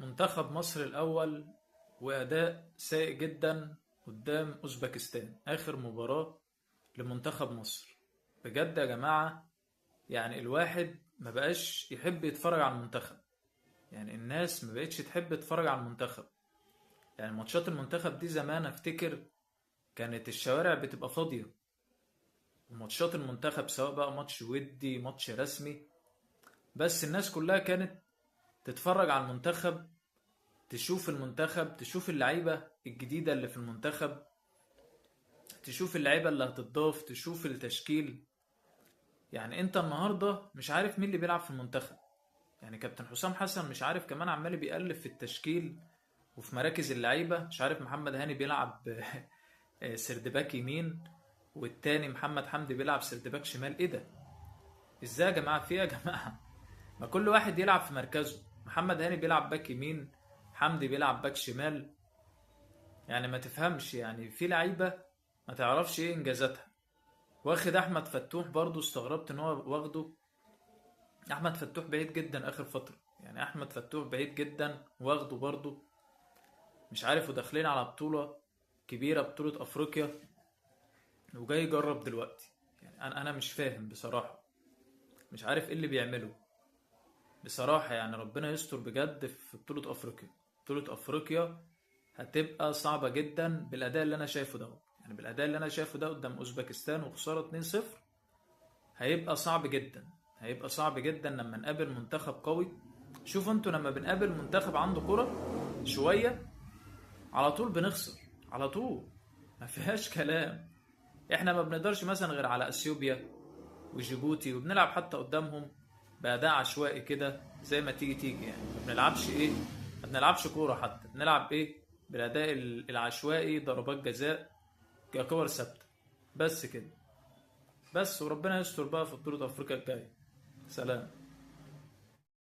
منتخب مصر الأول وأداء سيء جدا قدام أوزبكستان، آخر مباراة لمنتخب مصر. بجد يا جماعة، يعني الواحد ما بقاش يحب يتفرج على المنتخب، يعني الناس ما بقتش تحب تتفرج على المنتخب. يعني ماتشات المنتخب دي زمان افتكر كانت الشوارع بتبقى فاضية، وماتشات المنتخب سواء بقى ماتش ودي ماتش رسمي، بس الناس كلها كانت تتفرج على المنتخب، تشوف المنتخب، تشوف اللعيبة الجديدة اللي في المنتخب، تشوف اللعيبة اللي هتضاف، تشوف التشكيل. يعني انت النهاردة مش عارف مين اللي بيلعب في المنتخب، يعني كابتن حسام حسن مش عارف، كمان عمال بيألف في التشكيل وفي مراكز اللعيبة، مش عارف محمد هاني بيلعب third back يمين والتاني محمد حمدي بيلعب third back شمال. ايه ده؟ ازاي يا جماعة؟ في ايه يا جماعة؟ ما كل واحد يلعب في مركزه. محمد هاني بيلعب باك يمين، حمدي بيلعب باك شمال. يعني ما تفهمش، يعني في لعيبة ما تعرفش ايه انجازاتها. واخد احمد فتوح برضو، استغربت ان هو واخده. احمد فتوح بعيد جدا اخر فترة، يعني احمد فتوح بعيد جدا واخده برضو، مش عارف. وداخلين على بطولة كبيرة، بطولة افريقيا، وجاي يجرب دلوقتي. يعني انا مش فاهم بصراحة، مش عارف ايه اللي بيعمله بصراحة. يعني ربنا يستر بجد في بطولة افريقيا. بطولة افريقيا هتبقى صعبة جدا بالاداء اللي انا شايفه ده، يعني بالاداء اللي انا شايفه ده قدام اوزبكستان وخسارة 2-0، هيبقى صعب جدا، هيبقى صعب جدا لما نقابل منتخب قوي. شوفوا انتوا لما بنقابل منتخب عنده كرة شوية على طول بنخسر، على طول، ما فيهاش كلام. احنا ما بنقدرش مثلا غير على اثيوبيا وجيبوتي، وبنلعب حتى قدامهم بأداء عشوائي كده زي ما تيجي تيجي، يعني ما بنلعبش ايه، ما بنلعبش كورة حتى، بنلعب ايه بالأداء العشوائي، ضربات جزاء، كور ثابتة بس كده بس. وربنا يستر بقى في بطولة أفريقيا الجاية. سلام.